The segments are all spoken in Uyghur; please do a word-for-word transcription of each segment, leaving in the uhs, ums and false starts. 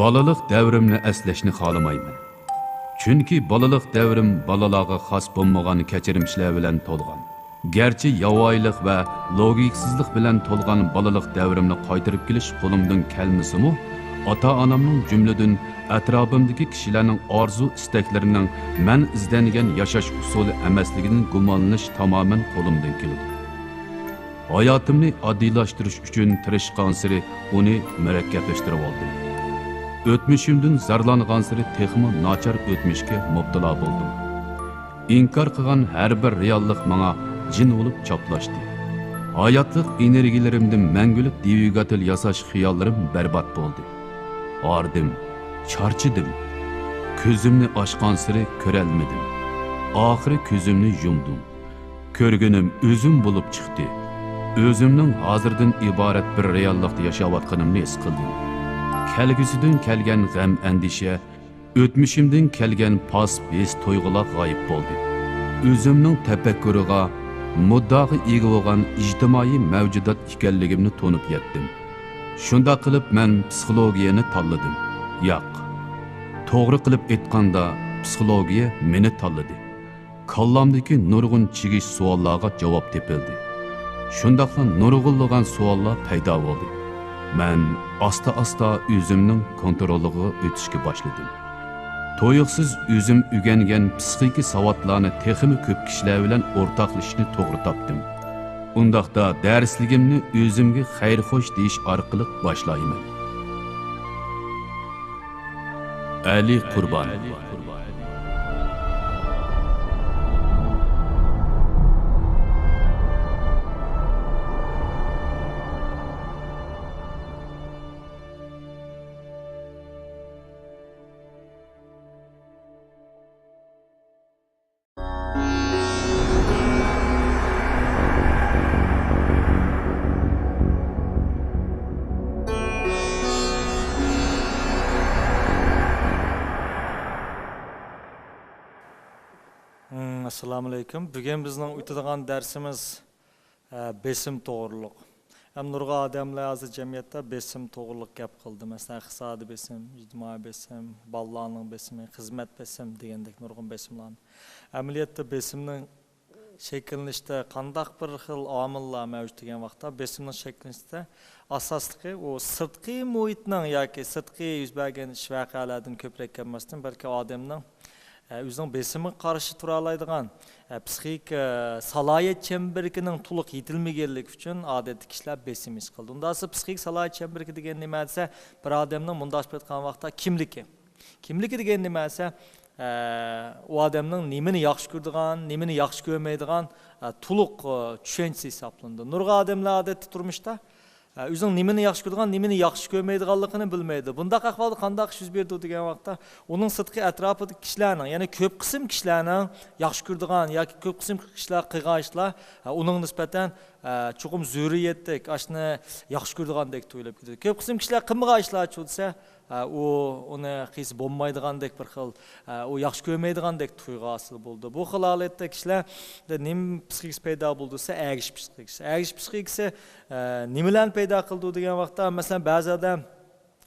بالىلىق دەۋرىمنى ئەسلەشنى خالىمايمەن. چۈنكى بالىلىق دەۋرىم بالىلارغا خاس بولمىغان كەچۈرمىشلەر بىلەن تولغان. گەرچە ياۋايىلىق ۋە لوگىكىسىزلىق بىلەن تولغان بالىلىق دەۋرىمنى قايتۇرۇپ كېلىش قولۇمدىن كەلمىسىمۇ، ئاتا-ئانامنىڭ، جۈملىدىن ئەتراپىمدىكى كىشىلەرنىڭ ئارزۇ-ئىستەكلىرىنىڭ مەن ئىزدەنگەن ياشاش ئۇسۇلى ئەمەسلىكىدىن گۇمانلىنىش تامامەن قولۇمدىن كېلىدۇ. ھاياتىمنى ئاددىيلاشتۇرۇش ئۈچۈن تىرىشقانسېرى ئۇنى مۇرەككەپلەشتۈرۈۋالدىم. ئۆتمۈشۈمدىن زارلانغانسېرى تېخىمۇ ناچار ئۆتمۈشكە مۇپتىلا بولدۇم. ئىنكار قىلغان ھەر بىر رېئاللىق ماڭا جىن بولۇپ چاپلاشتى. ھاياتلىق ئېنېرگىيەلىرىمدىن مەڭگۈلۈك دۋىگاتېل ياساش خىياللىرىم بەربات بولدى. ھاردىم، چارچىدىم. كۆزۈمنى ئاچقانسېرى كۆرەلمىدىم. ئاخىرى كۆزۈمنى يۇمدۇم. كۆرگىنىم ئۆزۈم بولۇپ چىقتى. ئۆزۈمنىڭ ھازىردىن ئىبارەت بىر رېئاللىقتا ياشاۋاتقىنىمنى ھېس قىلدىم. كەلگۈسىدىن كەلگەن غەم-ئەندىشە، ئۆتمۈشۈمدىن كەلگەن پاسسىپ ھېس-تۇيغۇلار غايىب بولدى. ئۆزۈمنىڭ تەپەككۇرىغا، مۇددىئاغا ئىگە بولغان ئىجتىمائىي مەۋجۇدات ئىكەنلىكىمنى تونۇپ يەتتىم. شۇنداق قىلىپ مەن پسىخولوگىيەنى تاللىدىم. ياق، توغرا قىلىپ ئېيتقاندا، پسىخولوگىيە مېنى تاللىدى. كاللامدىكى نۇرغۇن چىگىش سوئاللارغا جاۋاب تېپىلدى. شۇنداقلا نۇرغۇنلىغان سوئاللار پەيدا بولدى. مەن ئاستا-ئاستا ئۆزۈمنىڭ كونترولىغا ئۆتۈشكە باشلىدىم. تۇيۇقسىز ئۆزۈم ئۆگەنگەن پسىخىكا ساۋاتلارنى تېخىمۇ كۆپ كىشىلەر بىلەن ئورتاقلىشىشنى توغرا تاپتىم. ئۇنداقتا دەرسلىكىمنى ئۆزۈمگە خەير-خوش دېيىش ئارقىلىق باشلايمەن. ئەلى قۇربان. ھىم، ئەسسالامۇئەلەيكۇم. بۈگۈن بىزنىڭ ئۆتىدىغان دەرسىمىز، ئە، بېسىم توغرۇلۇق. ھەم نۇرغۇن ئادەملەر ھازىر جەمئىيەتتە بېسىم توغرۇلۇق گەپ قىلدى. مەسىلەن، ئىقتىسادىي بېسىم، ئىجتىمائىي بېسىم، بالىلارنىڭ بېسىمى، خىزمەت بېسىم دېگەندەك نۇرغۇن بېسىملارنى. ئەمەلىيەتتە بېسىمنىڭ شەكىللىنىشتە قانداق بىر خىل ئامىللار مەۋجۇت دېگەن ۋاقىتتا، بېسىمنىڭ شەكىللىنىشتە ئاساسلىقى ئۇ سىرتقى مۇھىتنىڭ ياكى سىرتقى يۈز بەرگەن ئىش ۋەقەلەردىن كۆپرەك كەلمەستىن، بەلكى ئادەمنىڭ، ئە، ئۆزىنىڭ بېسىمىغا قارشى تۇرالايدىغان، ئە، پسىخىك، ئە، سالاھىيەت چەمبىرىكىنىڭ تولۇق يېتىلمىگەنلىكى ئۈچۈن ئادەتتە كىشىلەر بېسىم ھېس قىلىدۇ. ئۇنداق بولسا پسىخىك سالاھىيەت چەمبىرىكى دېگەن نېمە دېسە، بىر ئادەمنىڭ مۇنداق ئېيتقان ۋاقىتتا كىملىكى. كىملىكى دېگەن نېمە دېسە، ئە، ئۇ ئادەمنىڭ نېمىنى ياخشى كۆرىدىغان، نېمىنى ياخشى كۆرمەيدىغان، ئە، تولۇق، ئە، چۈشەنچىسى ھېسابلىنىدۇ. نۇرغۇن ئادەملەر ئادەتتە تۇرمۇشتا، ئە، ئۆزىنىڭ نېمىنى ياخشى كۆرىدىغان، نېمىنى ياخشى كۆرمەيدىغانلىقىنى بىلمەيدۇ. بۇنداق ئەھۋالدا قانداق ئىش يۈز بېرىدۇ دېگەن ۋاقىتتا، ئۇنىڭ سىرتقى ئەتراپىدىكى كىشىلەرنىڭ، يەنى كۆپ قىسىم كىشىلەرنىڭ ياخشى كۆرىدىغان ياكى كۆپ قىسىم كىشىلەر قىلغان ئىشلار، ئە، ئۇنىڭغا نىسبەتەن، ئە، چوقۇم زۆرۈرىيەتتەك، ئاشۇنى ياخشى كۆرىدىغاندەك تۇيۇلۇپ كېتىدۇ. كۆپ قىسىم كىشىلەر قىلمىغان ئىشلارچۇ دېسە، ئە، ئۇ ئۇنى قىلسا بولمايدىغاندەك بىر خىل، ئە، ئۇ ياخشى كۆرمەيدىغاندەك تۇيغۇ ھاسىل بولىدۇ. بۇ خىل ھالەتتە كىشىلەردە نېمە پسىخىكىسى پەيدا بولىدۇ دېسە، ئەگىشىش پسىخىكىسى. ئەگىشىش پسىخىكىسى، ئە، نېمىلەرنى پەيدا قىلىدۇ دېگەن ۋاقىتتا، مەسىلەن، بەزى ئادەم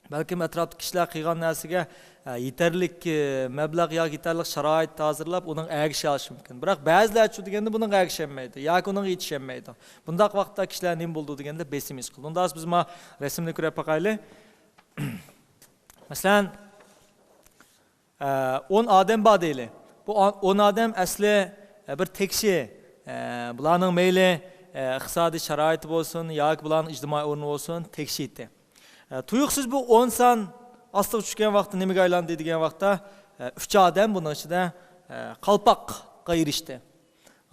بەلكىم ئەتراپتىكى كىشىلەر قىلغان نەرسىگە، ئە، يېتەرلىك، ئە، مەبلەغ ياكى يېتەرلىك شارائىت ھازىرلاپ، ئۇنىڭ ئەگىشىۋالىشى مۇمكىن. بىراق بەزىلەرچۇ دېگەندە بۇنىڭغا ئەگىشەلمەيدۇ ياكى ئۇنىڭغا يېتىشەلمەيدۇ. بۇنداق ۋاقىتتا كىشىلەر نېمە بولىدۇ دېگەندە، بېسىم ھېس قىلىدۇ. ئۇنداق بولسا بىز ما رەسىمنى كۆرۈپ باقايلى. مەسىلەن، ئە، ئون ئادەم بار دەيلى. بۇ ئا-، ئون ئادەم ئەسلى، ئە، بىر تەكشى. ئە، بۇلارنىڭ مەيلى، ئە، ئىقتىسادىي شارائىتى بولسۇن ياكى بۇلارنىڭ ئىجتىمائىي ئورنى بولسۇن، تەكشى ئىدى. ئە، تۇيۇقسىز بۇ ئون سان ئاستىغا چۈشكەن ۋاقىتتا نېمىگە ئايلاندى دېگەن ۋاقىتتا، ئە، ئۈچ ئادەم بۇنىڭ ئىچىدە، ئە، قالپاققا ئېرىشتى.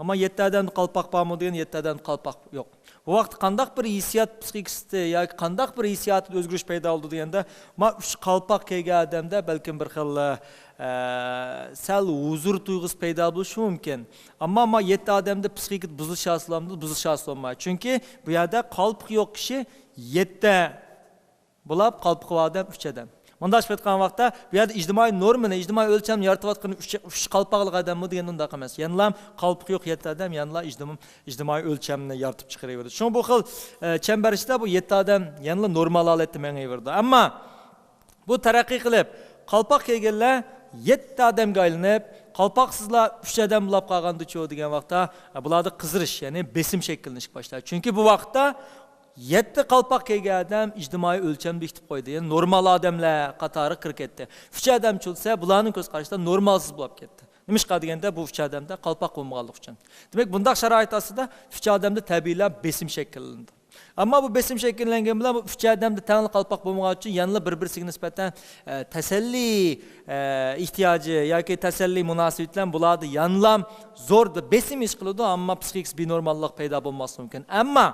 ئەمما يەتتە ئادەمدە قالپاق بارمۇ دېگەن، يەتتە ئادەمدە قالپاق يوق. بۇ ۋاقىتتا قانداق بىر ھېسسىيات پسىخىكىسىدە ياكى قانداق بىر ھېسسىياتىدا ئۆزگىرىش پەيدا بولىدۇ دېگەندە، ما ئۈچ قالپاق كىيگەن ئادەمدە بەلكىم بىر خىل، ئە، سەل ھۇزۇر تۇيغۇسى پەيدا بولۇشى مۇمكىن. ئەمما ما يەتتە ئادەمدە پسىخىكىدا بۇزۇلۇش ھاسىل بولامدۇ؟ بۇزۇلۇش ھاسىل بولمايدۇ. چۈنكى بۇ يەردە قالپىقى يوق كىشى يەتتە بولۇپ، قالپىقى بار ئادەم ئۈچ ئادەم. مۇنداق ئېيتقان ۋاقىتتا، بۇ يەردە ئىجتىمائىي نورمىنى، ئىجتىمائىي ئۆلچەمنى يارىتىۋاتقىنى ئۈچ، ئۈچ قالپاقلىق ئادەممۇ دېگەن ئۇنداق ئەمەس. يەنىلا قالپىقى يوق يەتتە ئادەم، يەنىلا ئىجتىم-، ئىجتىمائىي ئۆلچەمنى يارىتىپ چىقىرىۋېرىدۇ. شۇڭا بۇ خىل، ئە، چەمبەر ئىچىدە بۇ يەتتە ئادەم يەنىلا نورمال ھالەتتە مېڭىۋېرىدۇ. ئەمما بۇ تەرەققىي قىلىپ، قالپاق كىيگەنلەر يەتتە ئادەمگە ئايلىنىپ، قالپاقسىزلار ئۈچ ئادەم بولاپ قالغاندىچۇ دېگەن ۋاقىتتا، بۇلاردا قىزىرىش، يەنى بېسىم شەكىللىنىشكە باشلايدۇ. چۈنكى بۇ ۋاقىتتا يەتتە قالپاق كىيگەن ئادەم ئىجتىمائىي ئۆلچەم بېكىتىپ قويدى. يەنى نورمال ئادەملەر قاتارىغا كىرىپ كەتتى. ئۈچ ئادەم چۈشسە، بۇلارنىڭ كۆز قارىشىدا نورمالسىز بولاپ كەتتى. نېمىشقا دېگەندە، بۇ ئۈچ ئادەمدە قالپاق بولمىغانلىقى ئۈچۈن. دېمەك، بۇنداق شارائىت ئاستىدا ئۈچ ئادەمدە تەبىئىيلا بېسىم شەكىللىنىدۇ. ئەمما بۇ بېسىم شەكىللەنگەن بىلەن بۇ ئۈچ ئادەمدە تەڭلا قالپاق بولمىغان ئۈچۈن يەنىلا بىر-بىرسىگە نىسبەتەن، ئە، تەسەللى، ئە، ئېھتىياجى ياكى تەسەللى مۇناسىۋىتى بىلەن بۇلاردا يەنىلا زور بېسىم ھېس قىلىدۇ، ئەمما پسىخىكىسى بىنورماللىق پەيدا بولماسلىقى مۇمكىن. ئەمما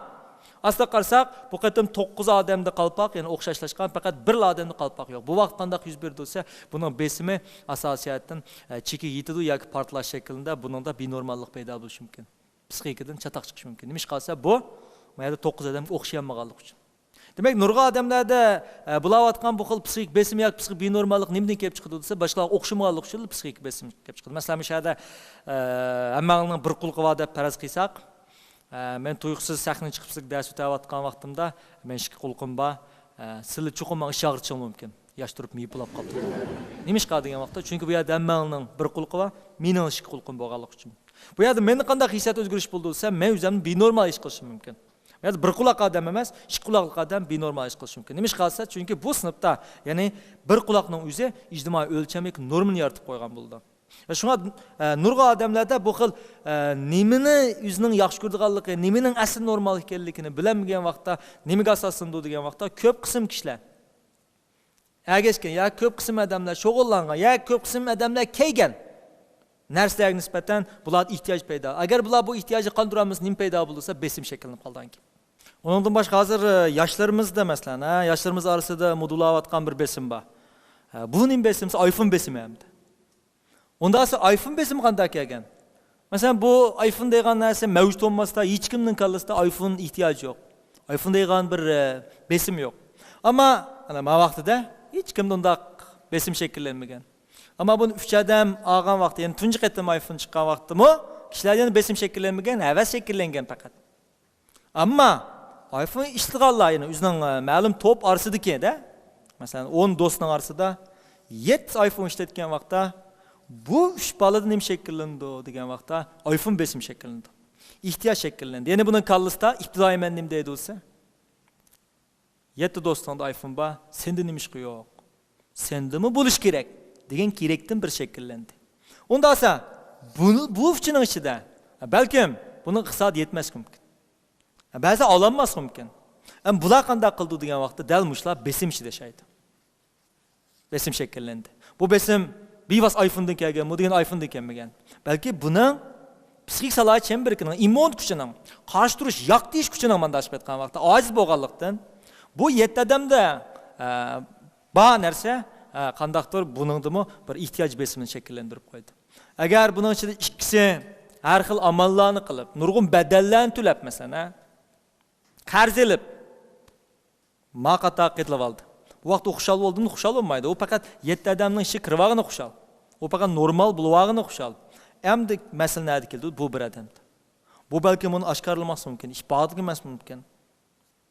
ئاستا قارىساق، بۇ قېتىم توققۇز ئادەمدە قالپاق، يەنى ئوخشاشلاشقان، پەقەت بىرلا ئادەمدە قالپاق يوق. بۇ ۋاقىت قانداق يۈز بېرىدۇ دېسە، بۇنىڭ بېسىمى ئاساسىي جەھەتتىن، ئە، چېكىگە يېتىدۇ ياكى پارتلاش شەكلىدە بۇنىڭدا بىنورماللىق پەيدا بولۇشى مۇمكىن. پسىخىكىدىن چاتاق چىقىشى مۇمكىن. نېمىشقا دېسە، بۇ، ما يەردە توققۇز ئادەمگە ئوخشىيالمىغانلىقى ئۈچۈن. دېمەك، نۇرغۇن ئادەملەردە، ئە، بولاۋاتقان بۇ خىل پسىخىك بېسىم ياكى پسىخىك بىنورماللىق نېمىدىن كېلىپ چىقىدۇ دېسە، باشقىلارغا ئوخشىمىغانلىقى ئۈچۈن پسىخىك بېسىم كېلىپ چىقىدۇ. مەسىلەن، مۇشۇ يەردە، ئە، ھەممەڭلارنىڭ بىر قۇلىقى بار دەپ پەرەز قىلساق، ئە، مەن تۇيۇقسىز سەھنىگە چىقىپ سىزگە دەرس ئۆتەۋاتقان ۋاقتىمدا، مەن ئىككى قۇلىقىم بار، ئە، سىلەر چوقۇم ماڭا ئىش ئاغرىتىشىڭلار مۇمكىن. ياش تۇرۇپ مېيىپ بولاپ قاپتۇ. نېمىشقا دېگەن ۋاقىتتا، چۈنكى بۇ يەردە ھەممەڭلارنىڭ بىر قۇلىقى بار، مېنىڭ ئىككى قۇلىقىم بولغانلىقى ئۈچۈن. بۇ يەردە مەندە قانداق ھېسسىيات ئۆزگىرىش بولدى دېسە، مەن ئۆزۈمنى بىنورمال ھېس قىلىشىم مۇمكىن. بۇ يەردە بىر قۇلاق ئادەم ئەمەس، ئىككى قۇلاقلىق ئادەم بىنورمال ھېس قىلىشى مۇمكىن. نېمىشقا دېسە، چۈنكى بۇ سىنىپتا، يەنى بىر قۇلاقنىڭ ئۆزى ئىجتىمائىي ئۆلچەملىك نورمىنى يارىتىپ قويغان بولىدۇ. شۇڭا، ئە، نۇرغۇن ئادەملەردە بۇ خىل، ئە، نېمىنى ئۆزىنىڭ ياخشى كۆرىدىغانلىقى، نېمىنىڭ ئەسلى نورمال ئىكەنلىكىنى بىلەلمىگەن ۋاقىتتا، نېمىگە ئاساسلىنىدۇ دېگەن ۋاقىتتا، كۆپ قىسىم كىشىلەر ئەگەشكەن يا كۆپ قىسىم ئادەملەر شۇغۇللانغان يا كۆپ قىسىم ئادەملەر كىيگەن نەرسىلەرگە نىسبەتەن بۇلاردا ئېھتىياج پەيدا. ئەگەر بۇلار بۇ ئېھتىياجنى قاندۇرالمىسا، نېمە پەيدا بولىدۇ دېسە، بېسىم شەكىللىنىپ قالىدىكەن. ئۇنىڭدىن باشقا ھازىر، ئە، ياشلىرىمىزدا، مەسىلەن، ھە، ياشلىرىمىز ئارىسىدا مۇدۇللاۋاتقان بىر بېسىم بار. ھە، بۇ نېمە بېسىم دېسە، ئايفون بېسىمى ئەمدى. ئۇنداق دېسە، ئايفون بېسىمى قانداق كەلگەن؟ مەسىلەن، بۇ ئايفون دېگەن نەرسە مەۋجۇت بولماستا، ھېچكىمنىڭ كاللىسىدا ئايفون ئېھتىياجى يوق. ئايفون دېگەن بىر، ئە، بېسىم يوق. ئەمما، ئەنە، ما ۋاقتىدا ھېچكىمدە ئۇنداق بېسىم شەكىللەنمىگەن. ئەمما بۇنى ئۈچ ئادەم ئالغان ۋاقتى، يەنى تۇنجى قېتىم ئايفون چىققان ۋاقىتتىمۇ كىشىلەردە يەنە بېسىم شەكىللەنمىگەن، ھەۋەس شەكىللەنگەن پەقەت. ئەمما ئايفون ئىشلىتىدىغانلار، يەنى ئۆزىنىڭ، ئە، مەلۇم توپ ئارىسىدىكىدە، مەسىلەن، ئون دوستنىڭ ئارىسىدا يەتتە ئايفون ئىشلەتكەن ۋاقىتتا، بۇ ئۈچ بالىدا نېمە شەكىللىنىدۇ دېگەن ۋاقىتتا، ئايفون بېسىمى شەكىللىنىدۇ. ئېھتىياج شەكىللىنىدۇ. يەنى بۇنىڭ كاللىسىدا ئىپتىدائىي مەن نېمە دەيدۇ دېسە، يەتتە دوستۇڭدا ئايفون بار، سەندە نېمىشقا يوق؟ سەندىمۇ بولۇش كېرەك دېگەن كېرەكتىن بىر شەكىللەندى. ئۇنداق بولسا، بۇ، بۇ ئۈچىنىڭ ئىچىدە، بەلكىم بۇنىڭ ئىقتىسادى يەتمەسلىكى مۇمكىن. بەزى ئالالماسلىقى مۇمكىن. ئەمما بۇلار قانداق قىلىدۇ دېگەن ۋاقىتتا، دەل مۇشۇلار بېسىم ئىچىدە ياشايدۇ. بېسىم شەكىللەندى. بۇ بېسىم بىۋاسىتە ئايفوندىن كەلگەنمۇ دېگەن، ئايفوندىن كەلمىگەن. بەلكى بۇنىڭ پسىخىك سالاھىيەت چەمبىرىكىنىڭ، ئىممۇن كۈچىنىڭ، قارشى تۇرۇش، ياق دېيىش كۈچىنىڭ مانداق ئېيتقان ۋاقىتتا ئاجىز بولغانلىقتىن، بۇ يەتتە ئادەمدە، ئە، بار نەرسە، ئە، قانداقتۇر بۇنىڭدىمۇ بىر ئېھتىياج بېسىمىنى شەكىللەندۈرۈپ قويدى. ئەگەر بۇنىڭ ئىچىدە ئىككىسى ھەر خىل ئاماللارنى قىلىپ، نۇرغۇن بەدەللەرنى تۆلەپ، مەسىلەن، ھە، قەرز ئېلىپ، ما قاتار قېتىلىۋالدى. بۇ ۋاقىتتا ئۇ خۇشال بولدىمۇ؟ خۇشال بولمايدۇ. ئۇ پەقەت يەتتە ئادەمنىڭ ئىچىگە كىرىۋالغىنى خۇشال. ئۇ پەقەت نورمال بولۇۋالغىنى خۇشال. ئەمدى مەسىلە نەدە كەلدى؟ بۇ بىر ئادەمدە. بۇ بەلكىم ئۇنى ئاشكارىلىماسلىقى مۇمكىن، ئىپادىلىمەس مۇمكىن.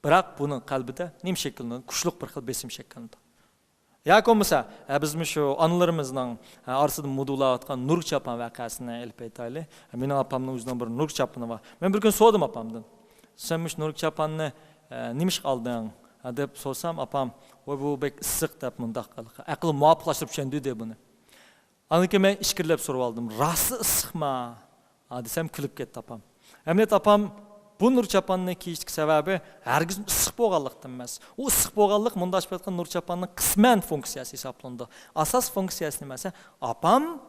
بىراق بۇنىڭ قەلبىدە نېمە شەكىللىنىدۇ؟ كۈچلۈك بىر خىل بېسىم شەكىللىنىدۇ. ياكى بولمىسا، ھە، بىز مۇشۇ ئانىلىرىمىزنىڭ، ھە، ئارىسىدا مۇدۇللاۋاتقان نۇرغا چاپان ۋەقەسىنى ئېلىپ ئېيتايلى. مېنىڭ ئاپامنىڭ ئۆزىنىڭ بىر نۇرغا چاپىنى بار. مەن بىر كۈنى سورىدىم ئاپامدىن، سەن مۇشۇ نۇرغا چاپاننى، ھە، نېمىشقا ئالدىڭ؟ ھە، دەپ سورىسام، ئاپام، ۋاي، بۇ بەك ئىسسىق، دەپ مۇنداق قىلدى. ئەقلىم مۇۋاپىقلاشتۇرۇپ چۈشەندۈردى بۇنى. ئاندىن كېيىن مەن ئىچكىرىلەپ سورىۋالدىم، راستلا ئىسسىقما؟ ھە دېسەم، كۈلۈپ كەتتى ئاپام. ئەمەلىيەتتە ئاپام بۇ نۇرغا چاپاننى كىيىشتىكى سەۋەبى ھەرگىز ئىسسىق بولغانلىقتىن ئەمەس. ئۇ ئىسسىق بولغانلىق مۇنداق ئىپادە قىلغان نۇرغا چاپاننىڭ قىسمەن فۇنكسىيەسى ھېسابلىنىدۇ. ئاساس فۇنكسىيەسى نېمە دېسە، ئاپام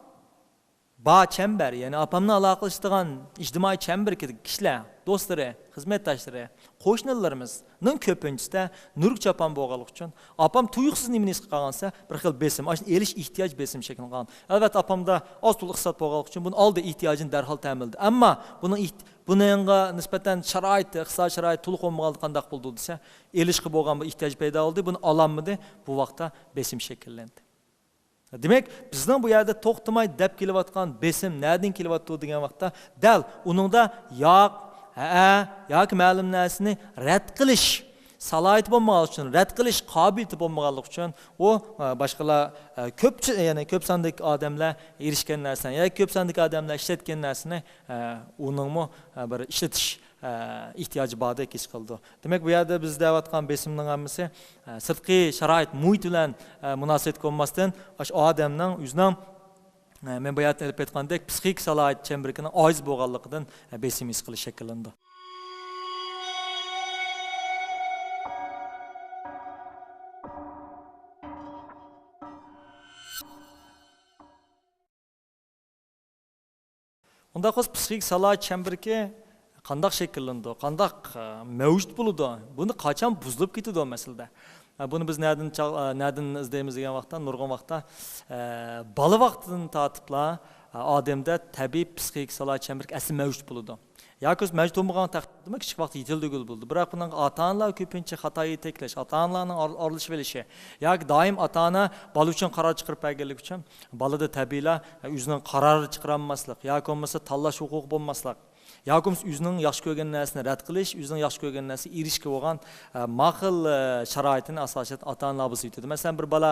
بار چەمبەر، يەنى ئاپامنى ئالاقىلىشىدىغان ئىجتىمائىي چەمبىرىكىدىكى كىشىلەر، دوستلىرى، خىزمەتداشلىرى، قوشنىلىرىمىزنىڭ كۆپىنچىسىدە نۇرغا چاپان بولغانلىقى ئۈچۈن، ئاپام تۇيۇقسىز نېمىنى ھېس قىلىپ قالغان دېسە، بىر خىل بېسىم، ئاشۇنى ئېلىش ئېھتىياج بېسىمى شەكىللىنىپ قالغان. ئەلۋەتتە، ئاپامدا ئاز تولا ئىقتىساد بولغانلىقى ئۈچۈن بۇنى ئالدى، ئېھتىياجىنى دەرھال تەمىنلىدى. ئەمما بۇنىڭ ئېھت-، بۇنىڭغا نىسبەتەن شارائىتى، ئىقتىسادىي شارائىتى تولۇق بولمىغاندا قانداق بولىدۇ دېسە، ئېلىشقا بولغان بىر ئېھتىياج پەيدا بولدى، بۇنى ئالالمىدى، بۇ ۋاقىتتا بېسىم شەكىللەندى. دېمەك، بىزنىڭ بۇ يەردە توختىماي دەپ كېلىۋاتقان بېسىم نەدىن كېلىۋاتىدۇ دېگەن ۋاقىتتا، دەل ئۇنىڭدا ياق، ھەئە ياكى مەلۇم نەرسىنى رەت قىلىش، سالاھىيىتى بولمىغانلىقى ئۈچۈن، رەت قىلىش قابىلىيىتى بولمىغانلىقى ئۈچۈن، ئۇ، ئە، باشقىلار، ئە، كۆپ، يەنى كۆپ ساندىكى ئادەملەر ئېرىشكەن نەرسىنى ياكى كۆپ ساندىكى ئادەملەر ئىشلەتكەن نەرسىنى، ئە، ئۇنىڭمۇ، ئە، بىر ئىشلىتىش، ئە، ئېھتىياجى باردەك ھېس قىلىدۇ. دېمەك، بۇ يەردە بىز دەۋاتقان بېسىمنىڭ ھەممىسى، ئە، سىرتقى شارائىت، مۇھىت بىلەن، ئە، مۇناسىۋەتلىك بولماستىن، ئاشۇ ئادەمنىڭ ئۆزىنىڭ، ئە، مەن باياتىن ئېلىپ ئېيتقاندەك، پسىخىك سالاھىيەت چەمبىرىكىنىڭ ئاجىز بولغانلىقىدىن، ئە، بېسىم ھېس قىلىش شەكىللىنىدۇ. ئۇنداق بولسا پسىخىك سالاھىيەت چەمبىرىكى قانداق شەكىللىنىدۇ، قانداق، ئە، مەۋجۇت بولىدۇ، بۇنى قاچان بۇزۇلۇپ كېتىدۇ مەسىلىدە؟ ئە، بۇنى بىز نەدىن چاغ-، ئە، نەدىن ئىزدەيمىز دېگەن ۋاقىتتا، نۇرغۇن ۋاقىتتا، ئە، بالا ۋاقتىدىن تارتىپلا، ئە، ئادەمدە تەبىئىي پسىخىك سالاھىيەت چەمبىرىكى ئەسلى مەۋجۇت بولىدۇ. ياكى بولمىسا مەۋجۇت بولمىغان تەقدىردىمۇ كىچىك ۋاقىتتا يېتىلدۈرگىلى بولىدۇ. بىراق بۇنىڭغا ئاتا-ئانىلار كۆپىنچە خاتا يېتەكلەش، ئاتا-ئانىلارنىڭ ئار-، ئارىلىشىۋېلىشى ياكى دائىم ئاتا-ئانا بالا ئۈچۈن قارار چىقىرىپ بەرگەنلىكى ئۈچۈن بالىدا تەبىئىيلا ئۆزىنىڭ قارار چىقىرالماسلىق ياكى بولمىسا تاللاش ھوقۇقى بولماسلىق ياكى بولمىسا ئۆزىنىڭ ياخشى كۆرگەن نەرسىنى رەت قىلىش، ئۆزىنىڭ ياخشى كۆرگەن نەرسىگە ئېرىشىشكە بولغان، ئە، ما خىل، ئە، شارائىتىنى ئاساسەن ئاتا-ئانىلار بۇزۇۋېتىدۇ. مەسىلەن، بىر بالا،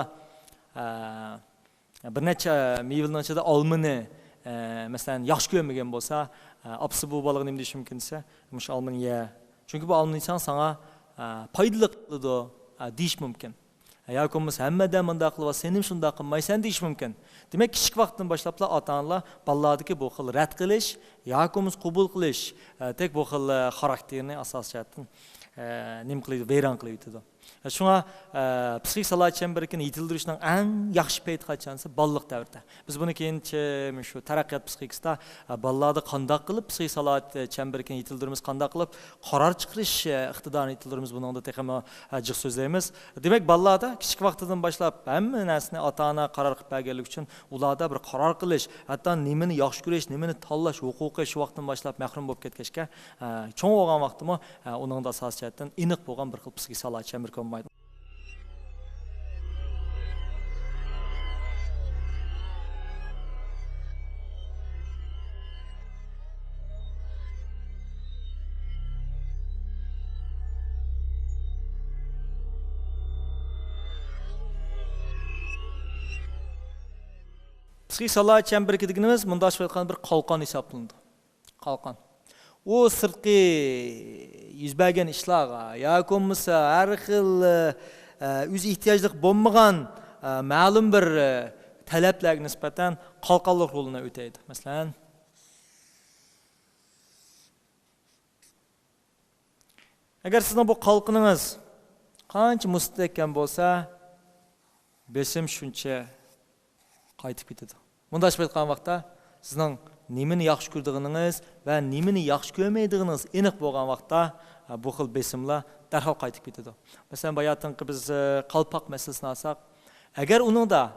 ئە، بىر نەچچە مېۋىنىڭ ئىچىدە ئالمىنى، ئە، مەسىلەن، ياخشى كۆرمىگەن بولسا، ئە، ئاپىسى بۇ بالىغا نېمە دېيىشى مۇمكىن دېسە، مۇشۇ ئالمىنى يە. چۈنكى بۇ ئالما يېسەڭ ساڭا، ئە، پايدىلىق بولىدۇ، ئە، دېيىشى مۇمكىن. ياكى بولمىسا، ھەممە ئادەم مۇنداق قىلىۋاتسا، سەنمۇ شۇنداق قىلمايسەن دېيىشى مۇمكىن. دېمەك، كىچىك ۋاقىتتىن باشلاپلا ئاتا-ئانىلار بالىلاردىكى بۇ خىل رەت قىلىش ياكى بولمىسا قوبۇل قىلىش، ئە، تەك بۇ خىل، ئە، خاراكتېرنى ئاساسىي جەھەتتىن، ئە، نېمە قىلىدۇ، ۋەيران قىلىۋېتىدۇ. شۇڭا، ئە، پسىخىك سالاھىيەت چەمبىرىكىنى يېتىلدۈرۈشنىڭ ئەڭ ياخشى پەيتى قاچان دېسە، بالىلىق دەۋرىدە. بىز بۇنى كېيىنچە شۇ تەرەققىيات پسىخىكىسىدا، ئە، بالىلاردا قانداق قىلىپ پسىخىك سالاھىيەت چەمبىرىكىنى يېتىلدۈرىمىز، قانداق قىلىپ قارار چىقىرىش، ئە، ئىقتىدارىنى يېتىلدۈرىمىز، بۇنىڭدا تېخىمۇ، ئە، جىق سۆزلەيمىز. دېمەك، بالىلاردا كىچىك ۋاقتىدىن باشلاپ ھەممە نەرسىنى ئاتا-ئانا قارار قىلىپ بەرگەنلىكى ئۈچۈن ئۇلاردا بىر قارار قىلىش، ھەتتا نېمىنى ياخشى كۆرۈش، نېمىنى تاللاش ھوقۇقى شۇ ۋاقىتتىن باشلاپ مەھرۇم بولۇپ كەتكەچكە، ئە، چوڭ بولغان ۋاقتىمۇ، ئە، ئۇنىڭدا ئاساسىي جەھەتتىن ئېنىق بولغان بىر خىل پسىخىك سالاھىيەت چەمبىرىكى بولمايدۇ. پسىخىك سالاھىيەت چەمبىرىكى دېگىنىمىز مۇنداقچە ئېيتقاندا بىر قالقان ھېسابلىنىدۇ. قالقان. ئۇ سىرتقى يۈز بەرگەن ئىشلارغا ياكى بولمىسا ھەر خىل، ئە، ئۆز ئېھتىياجلىق بولمىغان، ئە، مەلۇم بىر، ئە، تەلەپلەرگە نىسبەتەن قالقانلىق رولىنى ئۆتەيدۇ. مەسىلەن، ئەگەر سىزنىڭ بۇ قالقىنىڭىز قانچە مۇستەھكەم بولسا، بېسىم شۇنچە قايتىپ كېتىدۇ. مۇنداقچە ئېيتقان ۋاقىتتا، سىزنىڭ نېمىنى ياخشى كۆرىدىغىنىڭىز ۋە نېمىنى ياخشى كۆرمەيدىغىنىڭىز ئېنىق بولغان ۋاقىتتا، بۇ خىل بېسىملار دەرھال قايتىپ كېتىدۇ. مەسىلەن، باياتىنقى بىز، قالپاق مەسىلىسىنى ئالساق، ئەگەر ئۇنىڭدا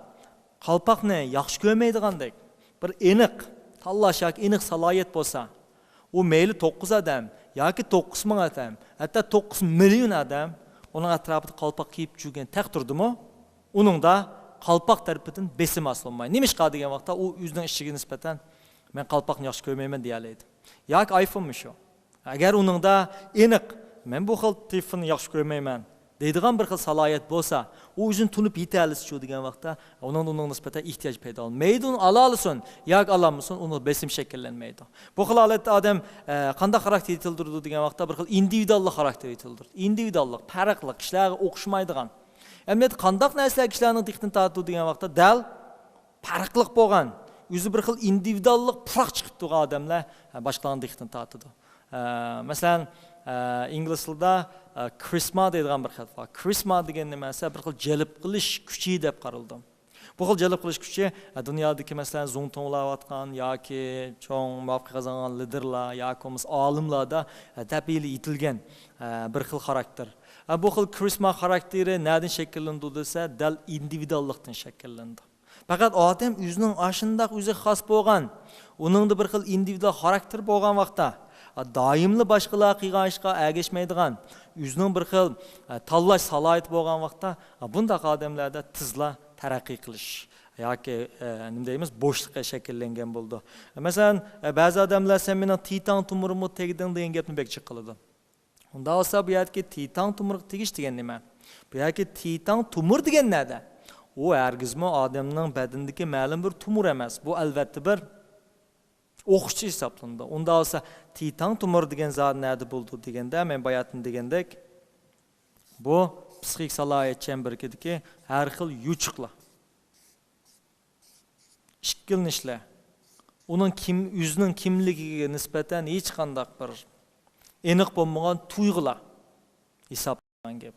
قالپاقنى ياخشى كۆرمەيدىغاندەك بىر ئېنىق تاللاش ياكى ئېنىق سالاھىيەت بولسا، ئۇ مەيلى توققۇز ئادەم ياكى توققۇز مىڭ ئادەم، ھەتتا توققۇز مىليون ئادەم ئۇنىڭ ئەتراپىدا قالپاق كىيىپ يۈرگەن تەقدىردىمۇ، ئۇنىڭدا قالپاق تەرىپىدىن بېسىم ھاسىل بولمايدۇ. نېمىشقا دېگەن ۋاقىتتا، ئۇ ئۆزىنىڭ ئىشىگە نىسبەتەن، «مەن قالپاقنى ياخشى كۆرمەيمەن» دېيەلەيدۇ. ياكى ئايفونمۇ شۇ. ئەگەر ئۇنىڭدا ئېنىق، «مەن بۇ خىل تېلېفوننى ياخشى كۆرمەيمەن» دەيدىغان بىر خىل سالاھىيەت بولسا، ئۇ ئۆزىنى تونۇپ يېتەلىسىچۇ دېگەن ۋاقىتتا، ئۇنىڭدا ئۇنىڭغا نىسبەتەن ئېھتىياج پەيدا بولمايدۇ. مەيلى ئۇنى ئالالىسۇن ياكى ئالالمىسۇن، ئۇنىڭدا بېسىم شەكىللەنمەيدۇ. بۇ خىل ھالەتتە ئادەم، ئە، قانداق خاراكتېر يېتىلدۈرىدۇ دېگەن ۋاقىتتا، بىر خىل ئىندىۋىدۇئاللىق خاراكتېر يېتىلدۈرىدۇ. ئىندىۋىدۇئاللىق، پەرقلىق، كىشىلەرگە ئوخشىمايدىغان. ئەمەلىيەتتە قانداق نەرسىلەر كىشىلەرنىڭ دىققىتىنى تارتىدۇ دېگەن ۋاقىتتا، دەل پەرقلىق بولغان، ئۆزى بىر خىل ئىندىۋىدۇئاللىق پۇراق چىقىپ تۇرغان ئادەملەر، ھە، باشقىلارنىڭ دىققىتىنى تارتىدۇ. ئە، مەسىلەن، ئە، ئىنگلىز تىلىدا، ئە، كارىزما دەيدىغان بىر خىل بار. كارىزما دېگەن نېمە دېسە، بىر خىل جەلپ قىلىش كۈچى دەپ قارىلىدۇ. بۇ خىل جەلپ قىلىش كۈچى، ئە، دۇنيادىكى، مەسىلەن، زۇڭتۇڭلار ئاتقان ياكى چوڭ مۇۋەپپەقىيەت قازانغان لىدېرلار ياكى بولمىسا ئالىملاردا، ئە، تەبىئىيلا يېتىلگەن، ئە، بىر خىل خاراكتېر. ئە، بۇ خىل كارىزما خاراكتېرى نەدىن شەكىللىنىدۇ دېسە، دەل ئىندىۋىدۇئاللىقتىن شەكىللىنىدۇ. پەقەت ئادەم ئۆزىنىڭ ئاشۇنداق ئۆزىگە خاس بولغان، ئۇنىڭدا بىر خىل ئىندىۋىدۇئال خاراكتېر بولغان ۋاقىتتا، دائىملا باشقىلار قىلغان ئىشقا ئەگەشمەيدىغان، ئۆزىنىڭ بىر خىل، ئە، تاللاش سالاھىيىتى بولغان ۋاقىتتا، بۇنداق ئادەملەردە تېزلا تەرەققىي قىلىش ياكى، ئە، نېمە دەيمىز، بوشلۇقى شەكىللەنگەن بولىدۇ. مەسىلەن، ئە، بەزى ئادەملەر، «سەن مېنىڭ تىتاڭ تومۇرۇمغا تەگدىڭ» دېگەن گەپنى بەك جىق قىلىدۇ. ئۇنداق بولسا بۇ يەردىكى تىتاڭ تومۇرغا تېگىش دېگەن نېمە؟ بۇ يەردىكى تىتاڭ تومۇر دېگەن نەدە؟ ئۇ ھەرگىزمۇ ئادەمنىڭ بەدىنىدىكى مەلۇم بىر تومۇر ئەمەس. بۇ ئەلۋەتتە بىر ئوقۇشچى ھېسابلىنىدۇ. ئۇنداق بولسا تىتاڭ تومۇر دېگەن زات نەدە بولىدۇ دېگەندە، مەن باياتىن دېگەندەك، بۇ پسىخىك سالاھىيەت چەمبىرىكىدىكى ھەر خىل يوچۇقلار، ئىككىلىنىشلەر، ئۇنىڭ كىم، ئۆزىنىڭ كىملىكىگە نىسبەتەن ھېچقانداق بىر ئېنىق بولمىغان تۇيغۇلار ھېسابلانغان گەپ.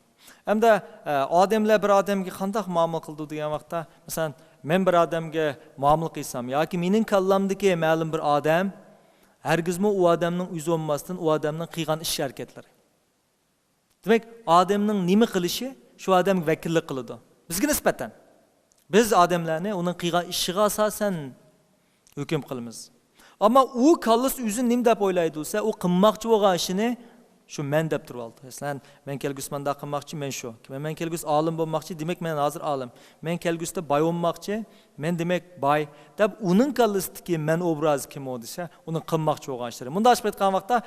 ھەمدە، ئە، ئادەملەر بىر ئادەمگە قانداق مۇئامىلە قىلىدۇ دېگەن ۋاقىتتا، مەسىلەن، مەن بىر ئادەمگە مۇئامىلە قىلسام ياكى مېنىڭ كاللامدىكى مەلۇم بىر ئادەم، ھەرگىزمۇ ئۇ ئادەمنىڭ ئۆزى بولماستىن، ئۇ ئادەمنىڭ قىلغان ئىش ھەرىكەتلىرى. دېمەك، ئادەمنىڭ نېمە قىلىشى شۇ ئادەمگە ۋەكىللىك قىلىدۇ. بىزگە نىسبەتەن. بىز ئادەملەرنى ئۇنىڭ قىلغان ئىشىغا ئاساسەن ھۆكۈم قىلىمىز. ئەمما ئۇ كاللىسى ئۆزىنى نېمە دەپ ئويلايدۇ دېسە، ئۇ قىلماقچى بولغان ئىشىنى شۇ مەن دەپ تۇرۇۋالىدۇ. مەسىلەن، مەن كەلگۈسى مانداق قىلماقچى، مەن شۇ. مەن كەلگۈسى ئالىم بولماقچى، دېمەك، مەن ھازىر ئالىم. مەن كەلگۈسىدە باي بولماقچى، مەن دېمەك باي، دەپ ئۇنىڭ كاللىسىدىكى مەن ئوبرازى كىم ئۇ دېسە، ئۇنىڭ قىلماقچى بولغان ئىشلىرى. مۇنداق ئېلىپ ئېيتقان ۋاقىتتا،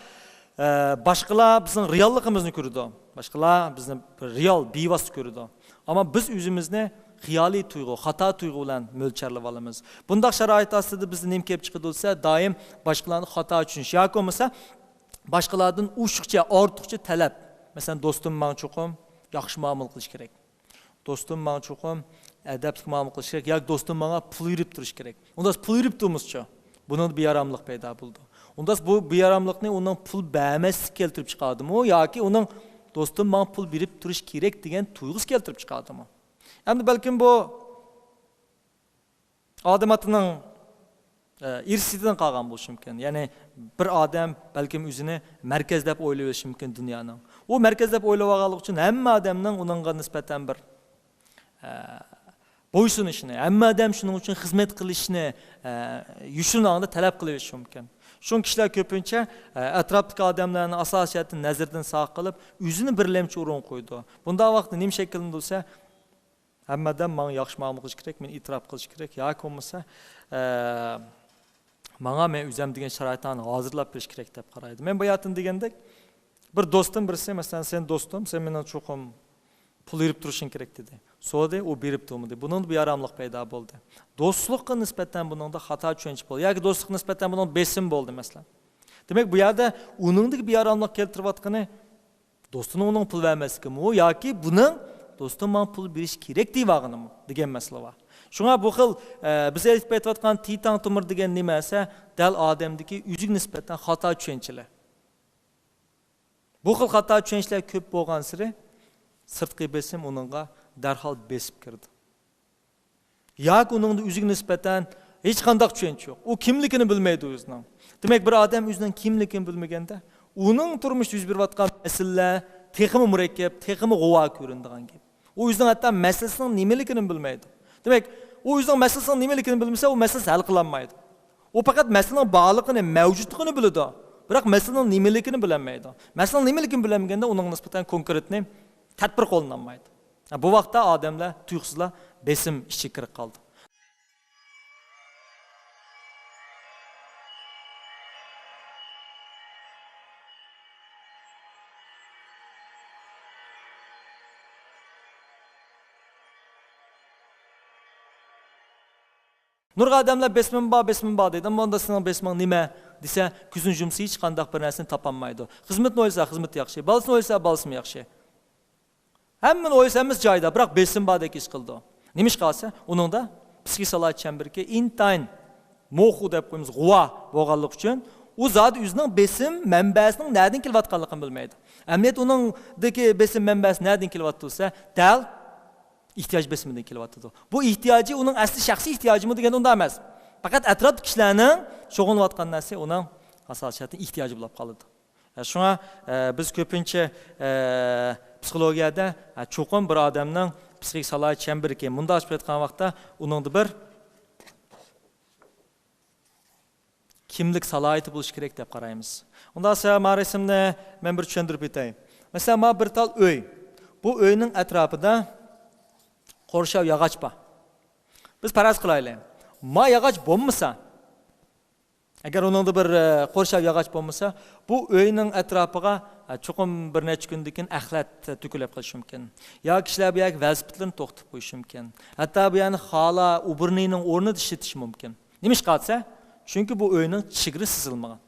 ئە، باشقىلار بىزنىڭ رېئاللىقىمىزنى كۆرىدۇ. باشقىلار بىزنى بىر رېئال، بىۋاسىتە كۆرىدۇ. ئەمما بىز ئۆزىمىزنى خىيالىي تۇيغۇ، خاتا تۇيغۇ بىلەن مۆلچەرلەپ ئالىمىز. بۇنداق شارائىت ئاستىدا بىزدە نېمە كېلىپ چىقىدۇ دېسە، دائىم باشقىلارنى خاتا چۈشىنىش ياكى بولمىسا باشقىلاردىن ئوشۇقچە، ئارتۇقچە تەلەپ. مەسىلەن، دوستۇم ماڭا چوقۇم ياخشى مۇئامىلە قىلىشى كېرەك. دوستۇم ماڭا چوقۇم ئەدەپلىك مۇئامىلە قىلىشى كېرەك ياكى دوستۇم ماڭا پۇل بېرىپ تۇرۇشى كېرەك. ئۇنداق پۇل بېرىپ تۇرمىسىچۇ؟ بۇنىڭدا بىئاراملىق پەيدا بولىدۇ. ئۇنداق بۇ بىئاراملىقنى ئۇنىڭ پۇل بەرمەسلىكى كەلتۈرۈپ چىقاردىمۇ ياكى ئۇنىڭ دوستۇم ماڭا پۇل بېرىپ تۇرۇشى كېرەك دېگەن تۇيغۇسى كەلتۈرۈپ چىقاردىمۇ؟ ئەمدى بەلكىم بۇ ئادەم ئاتىنىڭ، ئە، ئىرسىيىتىدىن قالغان بولۇشى مۇمكىن. يەنى بىر ئادەم بەلكىم ئۆزىنى مەركەز دەپ ئويلىۋېلىشى مۇمكىن دۇنيانىڭ. ئۇ مەركەز دەپ ئويلىۋالغانلىقى ئۈچۈن ھەممە ئادەمنىڭ ئۇنىڭغا نىسبەتەن بىر، ئە، بويسۇنۇشىنى، ھەممە ئادەم شۇنىڭ ئۈچۈن خىزمەت قىلىشىنى، ئە، يوشۇرۇن ھالدا تەلەپ قىلىۋېلىشى مۇمكىن. شۇڭا كىشىلەر كۆپىنچە، ئە، ئەتراپتىكى ئادەملەرنى ئاساسىي جەھەتتىن نەزىرىدىن ساقىت قىلىپ، ئۆزىنى بىرلەمچى ئورۇنغا قويىدۇ. بۇنداق ۋاقىتتا نېمە شەكىللىنىدۇ دېسە، ھەممە ئادەم ماڭا ياخشى مۇئامىلە قىلىشى كېرەك، مېنى ئېتىراپ قىلىشى كېرەك ياكى بولمىسا، ئە، ماڭا مەن ئۆزۈم دېگەن شارائىتلارنى ھازىرلاپ بېرىشى كېرەك دەپ قارايدۇ. مەن باياتىن دېگەندەك، بىر دوستۇم بىرسى، مەسىلەن، سەن دوستۇم، سەن مېنىڭ چوقۇم پۇل بېرىپ تۇرۇشۇڭ كېرەك دېدى. سورىدى، ئۇ بېرىپ تۇرمىدى. بۇنىڭدا بىئاراملىق پەيدا بولدى. دوستلۇققا نىسبەتەن بۇنىڭدا خاتا چۈشەنچە بولدى. ياكى دوستلۇققا نىسبەتەن بۇنىڭدا بېسىم بولدى، مەسىلەن. دېمەك، بۇ يەردە ئۇنىڭدىكى بىئاراملىق كەلتۈرۈۋاتقىنى دوستىنىڭ ئۇنىڭغا پۇل بەرمەسلىكىمۇ ياكى بۇنىڭ دوستۇم ماڭا پۇل بېرىشى كېرەك دەيۋالغىنىمۇ دېگەن مەسىلە بار. شۇڭا بۇ خىل، ئە، بىز ئېيتىپ ئېيتىۋاتقان تىتاڭ تومۇر دېگەن نېمە دېسە، دەل ئادەمدىكى ئۆزىگە نىسبەتەن خاتا چۈشەنچىلەر. بۇ خىل خاتا چۈشەنچىلەر كۆپ بولغانسېرى سىرتقى بېسىم ئۇنىڭغا دەرھال بېسىپ كىرىدۇ. ياكى ئۇنىڭدا ئۆزىگە نىسبەتەن ھېچقانداق چۈشەنچە يوق. ئۇ كىملىكىنى بىلمەيدۇ ئۆزىنىڭ. دېمەك، بىر ئادەم ئۆزىنىڭ كىملىكىنى بىلمىگەندە، ئۇنىڭ تۇرمۇشتا يۈز بېرىۋاتقان مەسىلىلەر تېخىمۇ مۇرەككەپ، تېخىمۇ غۇۋا كۆرۈنىدىغان گەپ. ئۇ ئۆزىنىڭ ھەتتا مەسىلىسىنىڭ نېمىلىكىنى بىلمەيدۇ. دېمەك، ئۇ ئۆزىنىڭ مەسىلىسىنىڭ نېمىلىكىنى بىلمىسە، ئۇ مەسىلىسى ھەل قىلالمايدۇ. ئۇ پەقەت مەسىلىنىڭ بارلىقىنى، مەۋجۇتلۇقىنى بىلىدۇ. بىراق مەسىلىنىڭ نېمىلىكىنى بىلەلمەيدۇ. مەسىلىنىڭ نېمىلىكىنى بىلەلمىگەندە، ئۇنىڭغا نىسبەتەن كونكرېتنى تەدبىر قوللىنالمايدۇ. بۇ ۋاقىتتا ئادەملەر تۇيۇقسىزلا بېسىم ئىچىگە كىرىپ قالىدۇ. نۇرغۇن ئادەملەر بېسىمىم بار، بېسىمىم بار دەيدۇ. ئەمما ئۇندا سېنىڭ بېسىمىڭ نېمە دېسە، كۆزىنى يۇمسا ھېچقانداق بىر نەرسىنى تاپالمايدۇ. خىزمەتنى ئويلىسا، خىزمىتى ياخشى. بالىسىنى ئويلىسا، بالىسىمۇ ياخشى. ھەممىنى ئويلىسا، ھەممىسى جايىدا، بىراق بېسىم باردەك ھېس قىلىدۇ. نېمىشقا دېسە، ئۇنىڭدا پسىخىك سالاھىيەت چەمبىرىكى ئىنتايىن موخۇ دەپ قويىمىز، غۇۋا بولغانلىقى ئۈچۈن، ئۇ زادى ئۆزىنىڭ بېسىم مەنبەسىنىڭ نەدىن كېلىۋاتقانلىقىنى بىلمەيدۇ. ئەمەلىيەتتە ئۇنىڭدىكى بېسىم مەنبەسى نەدىن كېلىۋاتىدۇ دېسە، دەل ئېھتىياج بېسىمىدىن كېلىۋاتىدۇ. بۇ ئېھتىياجى ئۇنىڭ ئەسلى شەخسىي ئېھتىياجىمۇ دېگەندە ئۇنداق ئەمەس. پەقەت ئەتراپتىكى كىشىلەرنىڭ شۇغۇللىنىۋاتقان نەرسە ئۇنىڭ ئاساسىي جەھەتتىن ئېھتىياجى بولۇپ قالىدۇ. شۇڭا، ئە، بىز كۆپىنچە، ئە، پسىخولوگىيەدە، ئە، چوقۇم بىر ئادەمنىڭ پسىخىك سالاھىيەت چەمبىرىكى، مۇنداق ئېلىپ ئېيتقان ۋاقىتتا ئۇنىڭدا بىر كىملىك سالاھىيىتى بولۇشى كېرەك دەپ قارايمىز. ئۇنداق بولسا، ما رەسىمنى مەن بىر چۈشەندۈرۈپ ئۆتەي. مەسىلەن، ما بىر تال ئۆي. بۇ ئۆينىڭ ئەتراپىدا قورشاۋ ياغاچ بار. بىز پەرەز قىلايلى. ما ياغاچ بولمىسا، ئەگەر ئۇنىڭدا بىر، ئە، قورشاۋ ياغاچ بولمىسا، بۇ ئۆينىڭ ئەتراپىغا، ئە، چوقۇم بىر نەچچە كۈندىن كېيىن ئەخلەت، ئە، تۆكۈلۈپ قېلىشى مۇمكىن. ياكى كىشىلەر بۇ يەرگە ۋېلىسىپىتلىرىنى توختىتىپ قويۇشى مۇمكىن. ھەتتا بۇ يەرنى خالا ئوبورنىينىڭ ئورنىدا ئىشلىتىشى مۇمكىن. نېمىشقا دېسە، چۈنكى بۇ ئۆينىڭ چېگرىسى سىزىلمىغان.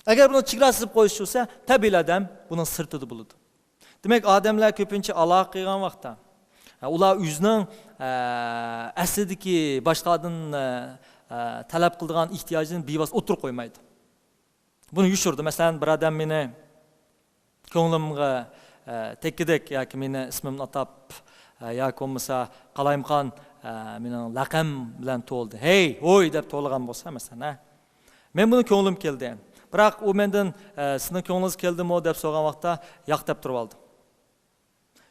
ئەگەر بۇنىڭ چېگراسى سىزىپ قويۇش بولسا، تەبىئىي ئادەم بۇنىڭ سىرتىدا بولىدۇ. دېمەك، ئادەملەر كۆپىنچە ئالاقە قىلغان ۋاقىتتا، ئە، ئۇلار ئۆزىنىڭ، ئە، ئەسلىدىكى باشقىلاردىن، ئە، ئە، تەلەپ قىلىدىغان ئېھتىياجىنى بىۋاسىتە ئوتتۇرىغا قويمايدۇ. بۇنى يوشۇرىدۇ. مەسىلەن، بىر ئادەم مېنى كۆڭلۈمگە، ئە، تەگكۈدەك ياكى مېنى ئىسمىمنى ئاتاپ، ئە، ياكى بولمىسا قالايمىقان، ئە، مېنىڭ لەقەم بىلەن توۋلىدى. «ھەي، ھوي!» دەپ توۋلىغان بولسا، مەسىلەن، ھە. مەن بۇنى كۆڭلۈم كەلدى. بىراق ئۇ مەندىن، ئە، «سىزنىڭ كۆڭلىڭىز كەلدىمۇ؟» دەپ سورىغان ۋاقىتتا، «ياق» دەپ تۇرۇۋالدى.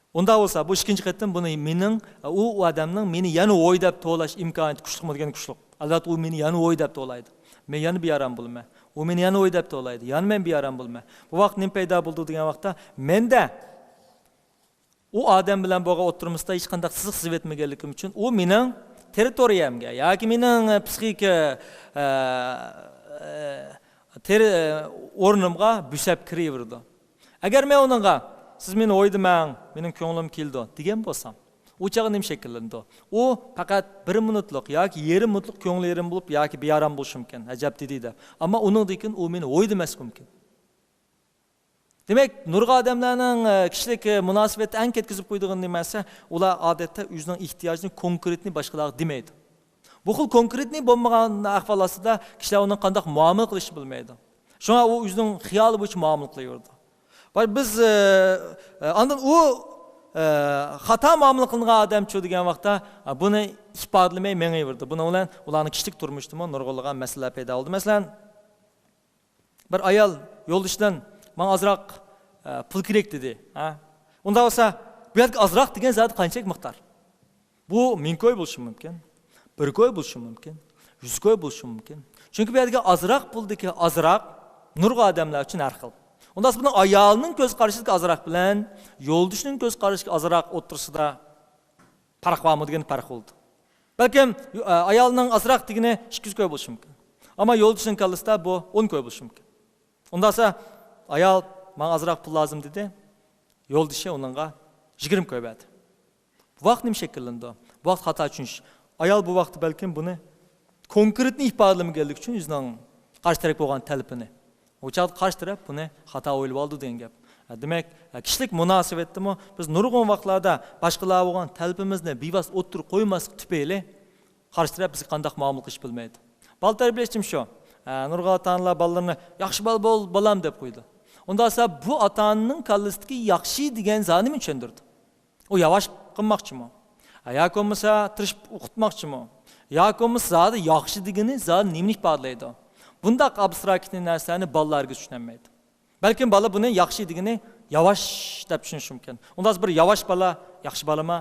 ئۇنداق بولسا، بۇ ئىككىنچى قېتىم بۇنى مېنىڭ، ئۇ، ئۇ ئادەمنىڭ مېنى يەنە «ھوي» دەپ توۋلاش ئىمكانىيىتى كۈچلۈكمۇ دېگەن كۈچلۈك. ئەلۋەتتە، ئۇ مېنى يەنە «ھوي» دەپ توۋلايدۇ. مەن يەنە بىئارام بولىمەن. ئۇ مېنى يەنە «ھوي» دەپ توۋلايدۇ. يەنە مەن بىئارام بولىمەن. بۇ ۋاقىت نېمە پەيدا بولىدۇ دېگەن ۋاقىتتا، مەندە ئۇ ئادەم بىلەن بولغان ئوتتۇرىمىزدا ھېچقانداق سىزىق سىزىۋەتمىگەنلىكىم ئۈچۈن ئۇ مېنىڭ تېررىتورىيەمگە ياكى مېنىڭ، ئە، پسىخىكا، ئە، ئە، تېررى-، ئە، ئورنۇمغا بۆسۈپ كىرىۋېرىدۇ. ئەگەر مەن ئۇنىڭغا، «سىز مېنى ھوي دېمەڭ، مېنىڭ كۆڭلۈم كېلىدۇ» دېگەن بولسام، ئۇ چاغدا نېمە شەكىللىنىدۇ؟ ئۇ پەقەت بىر مىنۇتلۇق ياكى يېرىم مىنۇتلۇق كۆڭلى يېرىم بولۇپ ياكى بىئارام بولۇشى مۇمكىن، «ئەجەب» دېدى دەپ. ئەمما ئۇنىڭدىن كېيىن ئۇ مېنى ھوي دېمەسلىكى مۇمكىن. دېمەك، نۇرغۇن ئادەملەرنىڭ، ئە، كىشىلىك، ئە، مۇناسىۋەتتە ئەڭ كەتكۈزۈپ قويىدىغىنى نېمە دېسە، ئۇلار ئادەتتە ئۆزىنىڭ ئېھتىياجىنى كونكرېتنى باشقىلارغا دېمەيدۇ. بۇ خىل كونكرېتنى بولمىغان ئەھۋال ئاستىدا كىشىلەر ئۇنىڭ قانداق مۇئامىلە قىلىشنى بىلمەيدۇ. شۇڭا ئۇ ئۆزىنىڭ خىيالى بويىچە مۇئامىلە قىلىۋېرىدۇ. باي-، بىز، ئە، ئە، ئاندىن ئۇ، ئە، خاتا مۇئامىلە قىلىنغان ئادەمچۇ دېگەن ۋاقىتتا، ئە، بۇنى ئىپادىلىمەي مېڭىۋېرىدۇ. بۇنىڭ بىلەن ئۇلارنىڭ كىشىلىك تۇرمۇشىدىمۇ نۇرغۇنلىغان مەسىلىلەر پەيدا بولدى. مەسىلەن، بىر ئايال يولدىشىدىن، «ماڭا ئازراق، ئە، پۇل كېرەك» دېدى. ھە؟ ئۇنداق بولسا، بۇ يەردىكى «ئازراق» دېگەن زادى قانچىلىك مىقدار؟ بۇ مىڭ كوي بولۇشى مۇمكىن، بىر كوي بولۇشى مۇمكىن، يۈز كوي بولۇشى مۇمكىن. چۈنكى بۇ يەردىكى «ئازراق» پۇلدىكى «ئازراق» نۇرغۇن ئادەملەر ئۈچۈن ھەر خىل. ئۇنداق بولسا، بۇنىڭ ئايالنىڭ كۆز قارىشىدىكى «ئازراق» بىلەن يولدىشىنىڭ كۆز قارىشىدىكى «ئازراق» ئوتتۇرىسىدا پەرق بارمۇ دېگەن پەرق بولىدۇ. بەلكىم، ئە، ئايالنىڭ «ئازراق» دېگىنى ئىككى يۈز كوي بولۇشى مۇمكىن. ئەمما يولدىشىنىڭ كاللىسىدا بۇ ئون كوي بولۇشى مۇمكىن. ئۇنداقسا، ئايال، «ماڭا ئازراق پۇل لازىم» دېدى. يولدىشى ئۇنىڭغا يىگىرمە كوي بەردى. بۇ ۋاقىت نېمە شەكىللىنىدۇ؟ بۇ ۋاقىت خاتا چۈشىنىش. ئايال بۇ ۋاقىتتا بەلكىم بۇنى كونكرېتنى ئىپادىلىمىگەنلىكى ئۈچۈن ئۆزىنىڭ قارشى تەرەپ بولغان تەلىپىنى، ئۇ چاغدا قارشى تەرەپ بۇنى خاتا ئويلىۋالىدۇ دېگەن گەپ. دېمەك، كىشىلىك مۇناسىۋەتتىمۇ بىز نۇرغۇن ۋاقىتلاردا باشقىلار بولغان تەلىپىمىزنى بىۋاسىتە ئوتتۇرىغا قويماسلىق تۈپەيلى قارشى تەرەپ بىزگە قانداق مۇئامىلە قىلىشنى بىلمەيدۇ. بالا تەربىيەلەشتىمۇ شۇ. ئە، نۇرغۇن ئاتا-ئانىلار بالىلىرىنى «ياخشى بالا بول، بالام» دەپ قويىدۇ. ئۇنداق بولسا، بۇ ئاتا-ئانىنىڭ كاللىسىدىكى «ياخشى» دېگەن زادى نېمىنى چۈشەندۈرىدۇ؟ ئۇ ياۋاش قىلماقچىمۇ؟ ھە، ياكى بولمىسا تىرىشىپ ئوقۇتماقچىمۇ؟ ياكى بولمىسا زادى «ياخشى» دېگىنى زادى نېمىنى ئىپادىلەيدۇ؟ بۇنداق ئابستراكتنى نەرسىلەرنى بالىلار ھەرگىز چۈشىنەلمەيدۇ. بەلكىم بالا بۇنى «ياخشى» دېگىنى «ياۋاش» دەپ چۈشىنىشى مۇمكىن. ئۇنداق بىر ياۋاش بالا «ياخشى بالىما؟»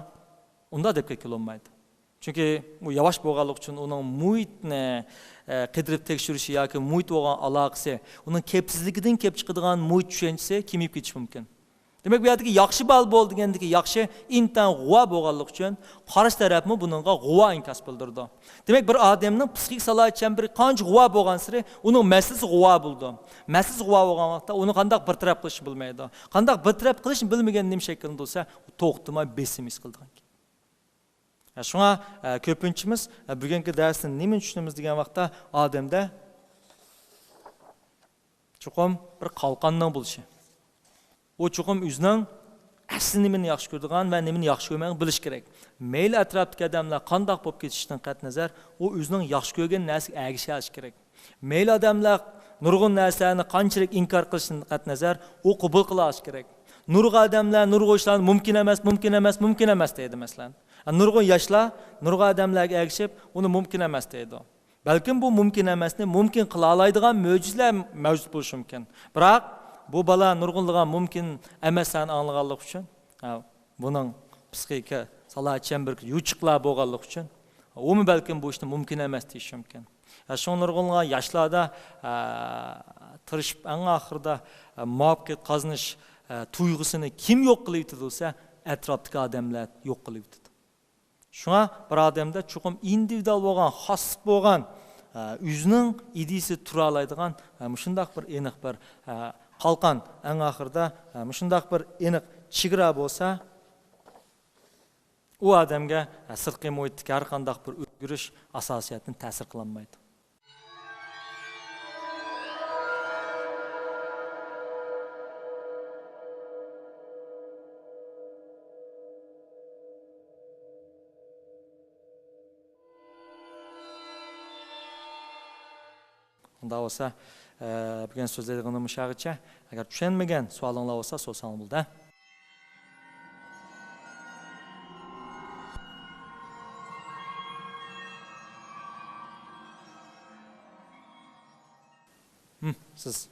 ئۇنداق دەپ كەتكىلى بولمايدۇ. چۈنكى ئۇ ياۋاش بولغانلىقى ئۈچۈن ئۇنىڭ مۇھىتنى، ئە، قىدىرىپ تەكشۈرۈشى ياكى مۇھىت بولغان ئالاقىسى، ئۇنىڭ كەپسىزلىكىدىن كېلىپ چىقىدىغان مۇھىت چۈشەنچىسى كېمىيىپ كېتىشى مۇمكىن. دېمەك، بۇ يەردىكى «ياخشى بالا بول» دېگەندىكى «ياخشى» ئىنتايىن غۇۋا بولغانلىقى ئۈچۈن قارشى تەرەپمۇ بۇنىڭغا غۇۋا ئىنكاس بىلدۈرىدۇ. دېمەك، بىر ئادەمنىڭ پسىخىك سالاھىيەت چەمبىرىكى قانچە غۇۋا بولغانسېرى ئۇنىڭ مەسىلىسى غۇۋا بولىدۇ. مەسىلىسى غۇۋا بولغان ۋاقىتتا ئۇنى قانداق بىر تەرەپ قىلىشنى بىلمەيدۇ. قانداق بىر تەرەپ قىلىشنى بىلمىگەن نېمە شەكىلدە بولسا، ئۇ توختىماي بېسىم ھېس قىلىدىغان گەپ. شۇڭا، ئە، كۆپىنچىمىز، ئە، بۈگۈنكى دەرستىن نېمىنى چۈشىنىمىز دېگەن ۋاقىتتا، ئادەمدە چوقۇم بىر قالقاننىڭ بولۇشى. ئۇ چوقۇم ئۆزىنىڭ ئەسلى نېمىنى ياخشى كۆرىدىغان ۋە نېمىنى ياخشى كۆرمەيدىغانلىقىنى بىلىشى كېرەك. مەيلى ئەتراپتىكى ئادەملەر قانداق بولۇپ كېتىشىدىن قەتئىينەزەر، ئۇ ئۆزىنىڭ ياخشى كۆرگەن نەرسىگە ئەگىشەلىشى كېرەك. مەيلى ئادەملەر نۇرغۇن نەرسىلەرنى قانچىلىك ئىنكار قىلىشىدىن قەتئىينەزەر، ئۇ قوبۇل قىلالىشى كېرەك. نۇرغۇن ئادەملەر نۇرغۇن ئىشلارنى «مۇمكىن ئەمەس، مۇمكىن ئەمەس، مۇمكىن ئەمەس» دەيدۇ، مەسىلەن. نۇرغۇن ياشلار نۇرغۇن ئادەملەرگە ئەگىشىپ، ئۇنى «مۇمكىن ئەمەس» دەيدۇ. بەلكىم بۇ مۇمكىن ئەمەسنى مۇمكىن قىلالايدىغان مۆجىزىلەر مەۋجۇت بولۇشى مۇمكىن. بىراق، بۇ بالا نۇرغۇنلىغان مۇمكىن ئەمەسلەرنى ئاڭلىغانلىقى ئۈچۈن، ھە، بۇنىڭ پسىخىكا سالاھىيەت چەمبىرىكى يوچۇقلار بولغانلىقى ئۈچۈن، ئۇمۇ بەلكىم بۇ ئىشنى مۇمكىن ئەمەس دېيىشى مۇمكىن. ھە، شۇڭا نۇرغۇنلىغان ياشلاردا، ھە، تىرىشىپ، ئەڭ ئاخىرىدا، ھە، مۇۋەپپەقىيەت قازىنىش، ھە، تۇيغۇسىنى كىم يوق قىلىۋېتىدۇ دېسە، ئەتراپتىكى ئادەملەر يوق قىلىۋېتىدۇ. شۇڭا بىر ئادەمدە چوقۇم ئىندىۋىدۇئال بولغان، خاسلىق بولغان، ئۆزىنىڭ ئىدىيىسى تۇرالايدىغان، ئە، مۇشۇنداق بىر ئېنىق بىر، ئە، قالقان، ئەڭ ئاخىرىدا، ئە، مۇشۇنداق بىر ئېنىق چېگرا بولسا، ئۇ ئادەمگە، ئە، سىرتقى مۇھىتتىكى ھەر قانداق بىر ئۆزگىرىش ئاساسىيەتتىن تەسىر قىلالمايدۇ. ئۇنداق بولسا، ئە، بۈگۈن سۆزلەيدىغىنىم مۇشۇ يەرگىچە. ئەگەر چۈشەنمىگەن سوئالىڭلار بولسا، سورىساڭلار بولىدۇ. ھىم، سىز.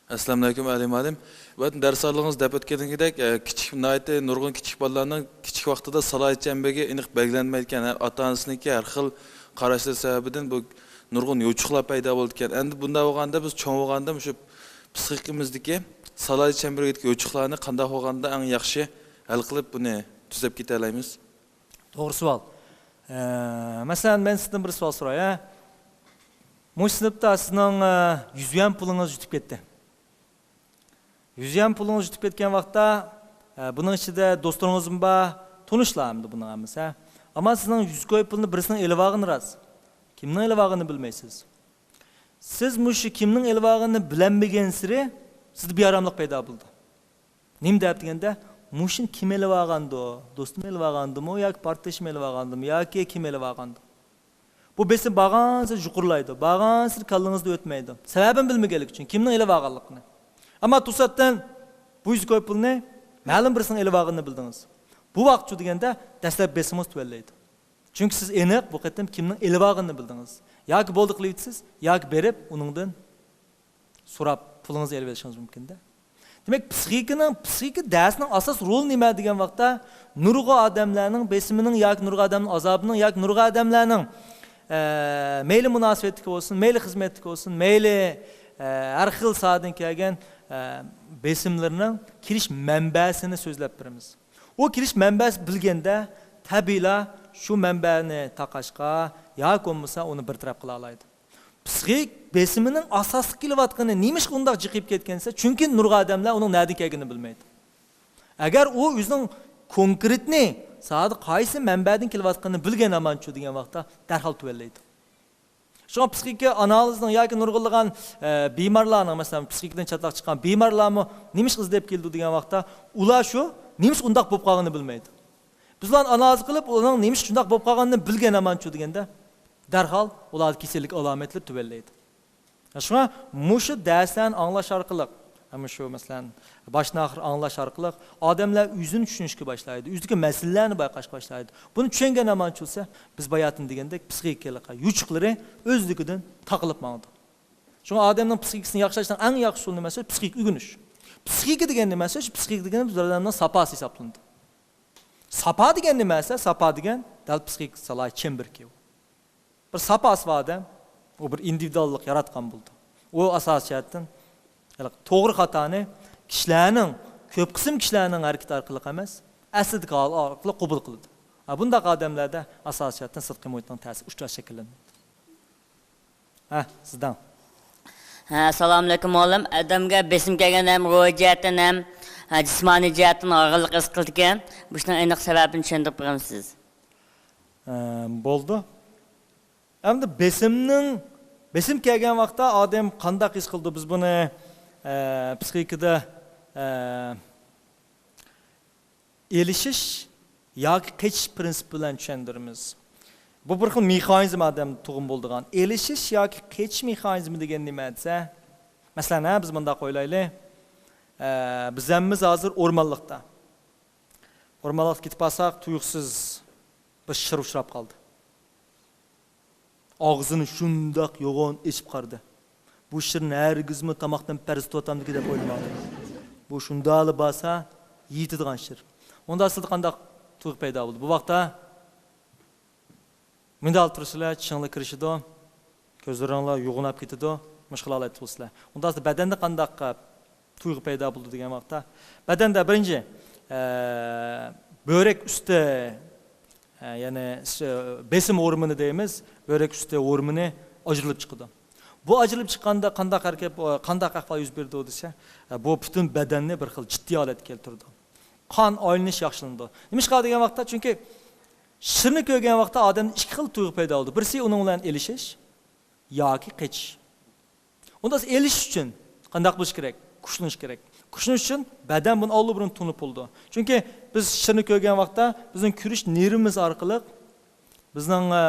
ئەسسالامۇ ئەلەيكۇم، ئەلى مۇئەللىم. بۇ دەرس ئالدىڭىز دەپ ئۆتكىنىدەك، ئە، كىچىك، ناھايىتى نۇرغۇن كىچىك بالىلارنىڭ كىچىك ۋاقتىدا سالاھىيەت چەمبىرىكى ئېنىق بەلگىلەنمەيدىكەن. ھەر ئاتا-ئانىسىنىڭكى ھەر خىل قاراشلىرى سەۋەبىدىن بۇ نۇرغۇن يوچۇقلار پەيدا بولىدىكەن. ئەمدى بۇنداق بولغاندا بىز چوڭ بولغاندا مۇشۇ پسىخىكىمىزدىكى سالاھىيەت چەمبىرىكىدىكى يوچۇقلارنى قانداق بولغاندا ئەڭ ياخشى ھەل قىلىپ بۇنى تۈزەپ كېتەلەيمىز؟ توغرا سوئال. ئە، مەسىلەن، مەن سىزدىن بىر سوئال سوراي، ھە؟ مۇشۇ سىنىپتا سىزنىڭ، ئە، يۈز يۈەن پۇلىڭىز يۈتۈپ كەتتى. يۈز يۈەن پۇلىڭىز يۈتۈپ كەتكەن ۋاقىتتا، ئە، بۇنىڭ ئىچىدە دوستلىرىڭىزمۇ بار، تونۇشلار ئەمدى بۇنىڭ ھەممىسى، ھە؟ ئەمما سىزنىڭ يۈز كوي پۇلنى بىرسىنىڭ ئېلىۋالغىنى راست. كىمنىڭ ئېلىۋالغىنىنى بىلمەيسىز. سىز مۇشۇ كىمنىڭ ئېلىۋالغىنىنى بىلەلمىگەنسېرى سىزدە بىئاراملىق پەيدا بولىدۇ. نېمە دەپ دېگەندە، مۇشۇنى كىم ئېلىۋالغاندۇ؟ دوستۇم ئېلىۋالغاندىمۇ ياكى پارتدىشىم ئېلىۋالغاندىمۇ ياكى كىم ئېلىۋالغاندۇ؟ بۇ بېسىم بارغانسېرى يۇقىرىلايدۇ، بارغانسېرى كاللىڭىزدا ئۆتمەيدۇ. سەۋەبىنى بىلمىگەنلىكى ئۈچۈن، كىمنىڭ ئېلىۋالغانلىقىنى. ئەمما توساتتىن بۇ يۈز كوي پۇلنى مەلۇم بىرسىنىڭ ئېلىۋالغىنىنى بىلدىڭىز. بۇ ۋاقىتچۇ دېگەندە دەسلەپ بېسىمىڭىز تۆۋەنلەيدۇ. چۈنكى سىز ئېنىق بۇ قېتىم كىمنىڭ ئېلىۋالغىنىنى بىلدىڭىز. ياكى بولدى قىلىۋېتىسىز، ياكى بېرىپ ئۇنىڭدىن سوراپ پۇلىڭىزنى ئېلىۋېلىشىڭىز مۇمكىن-دە. دېمەك، پسىخىكىنىڭ، پسىخىكا دەرسىنىڭ ئاساس رولى نېمە دېگەن ۋاقىتتا، نۇرغۇن ئادەملەرنىڭ بېسىمىنىڭ ياكى نۇرغۇن ئادەمنىڭ ئازابىنىڭ ياكى نۇرغۇن ئادەملەرنىڭ، ئە، مەيلى مۇناسىۋەتتىكى بولسۇن، مەيلى خىزمەتتىكى بولسۇن، مەيلى، ئە، ھەر خىل ساھەدىن كەلگەن، ئە، بېسىملىرىنىڭ كېلىش مەنبەسىنى سۆزلەپ بېرىمىز. ئۇ كېلىش مەنبەسى بىلگەندە، تەبىئىيلا شۇ مەنبەنى تاقاشقا ياكى بولمىسا ئۇنى بىر تەرەپ قىلالايدۇ. پسىخىك بېسىمىنىڭ ئاساسلىق كېلىۋاتقىنى نېمىشقا ئۇنداق جىقىيىپ كەتكەن دېسە، چۈنكى نۇرغۇن ئادەملەر ئۇنىڭ نەدىن كەلگىنىنى بىلمەيدۇ. ئەگەر ئۇ ئۆزىنىڭ كونكرېتنى سادە قايسى مەنبەدىن كېلىۋاتقىنىنى بىلگەن ھامانچۇ دېگەن ۋاقىتتا دەرھال تۆۋەنلەيدۇ. شۇڭا پسىخىكا ئانالىزنىڭ ياكى نۇرغۇنلىغان، ئە، بىمارلارنىڭ، مەسىلەن، پسىخىكىدىن چاتاق چىققان بىمارلارمۇ نېمىشقا ئىزدەپ كېلىدۇ دېگەن ۋاقىتتا، ئۇلار شۇ نېمىشقا ئۇنداق بولۇپ قالغىنىنى بىلمەيدۇ. بىز ئۇلارنى ئانالىز قىلىپ، ئۇلارنىڭ نېمىشقا شۇنداق بولۇپ قالغىنىنى بىلگەن ھامانچۇ دېگەندە، دەرھال ئۇلاردا كېسەللىك ئالامەتلىرى تۆۋەنلەيدۇ. شۇڭا مۇشۇ دەرسلەرنى ئاڭلاش ئارقىلىق، مۇشۇ، مەسىلەن، باشتىن ئاخىر ئاڭلاش ئارقىلىق ئادەملەر ئۆزىنى چۈشىنىشكە باشلايدۇ، ئۆزىدىكى مەسىلىلەرنى بايقاشقا باشلايدۇ. بۇنى چۈشەنگەن ھامانچۇ بولسا، بىز باياتىن دېگەندەك پسىخىكىلىق يوچۇقلىرى ئۆزلۈكىدىن تاقىلىپ ماڭىدۇ. شۇڭا ئادەمنىڭ پسىخىكىسىنى ياخشىلاشنىڭ ئەڭ ياخشى ئۇسۇلى نېمە دېسە، پسىخىكا ئۆگىنىش. پسىخىكا دېگەن نېمە دېسە، شۇ پسىخىكا دېگەن بىز ئادەمنىڭ ساپاسى ھېسابلىنىدۇ. ساپا دېگەن نېمە دېسە، ساپا دېگەن دەل پسىخىك سالاھىيەت چەمبىرىكى. بىر ساپاسى بار ئادەم، ئۇ بىر ئىندىۋىدۇئاللىق ياراتقان بولىدۇ. ئۇ ئاساسىي جەھەتتىن ھېلىقى توغرا خاتانى كىشىلەرنىڭ، كۆپ قىسىم كىشىلەرنىڭ ھەرىكىتى ئارقىلىق ئەمەس، ئەسلىدىكى ھال ئارقىلىق قوبۇل قىلىدۇ. ھە، بۇنداق ئادەملەردە ئاساسىي جەھەتتىن سىرتقى مۇھىتنىڭ تەسىرى ئۇشتۇراش شەكىللىنىدۇ. ھە، سىزدىن. ھە، سالامۇئەلەيكۇم مۇئەللىم. ئادەمگە بېسىم كەلگەندە ھەم روھىي جەھەتتىن ھەم، ھە، جىسمانىي جەھەتتىن ھارغىنلىق ھېس قىلىدىكەن. بۇشۇنىڭ ئېنىق سەۋەبىنى چۈشەندۈرۈپ بېرەمسىز؟ ئە، بولدى. ئەمدى بېسىمنىڭ، بېسىم كەلگەن ۋاقىتتا ئادەم قانداق ھېس قىلىدۇ؟ بىز بۇنى، ئە، پسىخىكىدا، ئە، ئېلىشىش ياكى قېچىش پىرىنسىپى بىلەن چۈشەندۈرىمىز. بۇ بىر خىل مېخانىزم ئادەمدە تۇغۇم بولىدىغان. ئېلىشىش ياكى قېچىش مېخانىزمى دېگەن نېمە دېسە، مەسىلەن، ھە، بىز مۇنداق ئويلايلى. ئە، بىز ھەممىمىز ھازىر ئورمانلىقتا. ئورمانلىققا كېتىپ بارساق، تۇيۇقسىز بىر شىر ئۇچراپ قالدى. ئاغزىنى شۇنداق يوغان ئېچىپ قارىدى. بۇ شىرنى ھەرگىزمۇ تاماقتىن پەرز تۇتۇۋاتامدىكىن دەپ ئويلىماڭلار. بۇ شۇنداقلا بارسا يېيىتىدىغان شىر. ئۇندا سىزدە قانداق تۇيغۇ پەيدا بولىدۇ؟ بۇ ۋاقىتتا مۇنداق تۇرسىلەر، چىشىڭلار كىرىشىدۇ، كۆزلىرىڭلار يوغىناپ كېتىدۇ، مۇشۇ خىل ھالەتتە بولىسىلەر. ئۇندا سىزدە بەدەندە قانداق تۇيغۇ پەيدا بولىدۇ دېگەن ۋاقىتتا، بەدەندە بىرىنچى، ئە، بۆرەك ئۈستى، ئە، يەنى س-، بېسىم ھورمونى دەيمىز، بۆرەك ئۈستى ھورمونى ئاجرىلىپ چىقىدۇ. بۇ ئاجرىلىپ چىققاندا قانداق ھەرىكەت، قانداق ئەھۋال يۈز بېرىدۇ دېسە، بۇ پۈتۈن بەدەننى بىر خىل جىددىي ھالەتكە كەلتۈرىدۇ. قان ئايلىنىش ياخشىلىنىدۇ. نېمىشقا دېگەن ۋاقىتتا، چۈنكى شىرنى كۆرگەن ۋاقىتتا ئادەمدە ئىككى خىل تۇيغۇ پەيدا بولىدۇ. بىرسى ئۇنىڭ بىلەن ئېلىشىش ياكى قېچىش. ئۇندا ئېلىش ئۈچۈن قانداق بولۇش كېرەك؟ كۈچلىنىش كېرەك. كۈچلىنىش ئۈچۈن بەدەن بۇنى ئاللىبۇرۇن تونۇپ بولىدۇ. چۈنكى بىز شىرنى كۆرگەن ۋاقىتتا بىزنىڭ كۆرۈش نېرۋىمىز ئارقىلىق بىزنىڭ، ئە،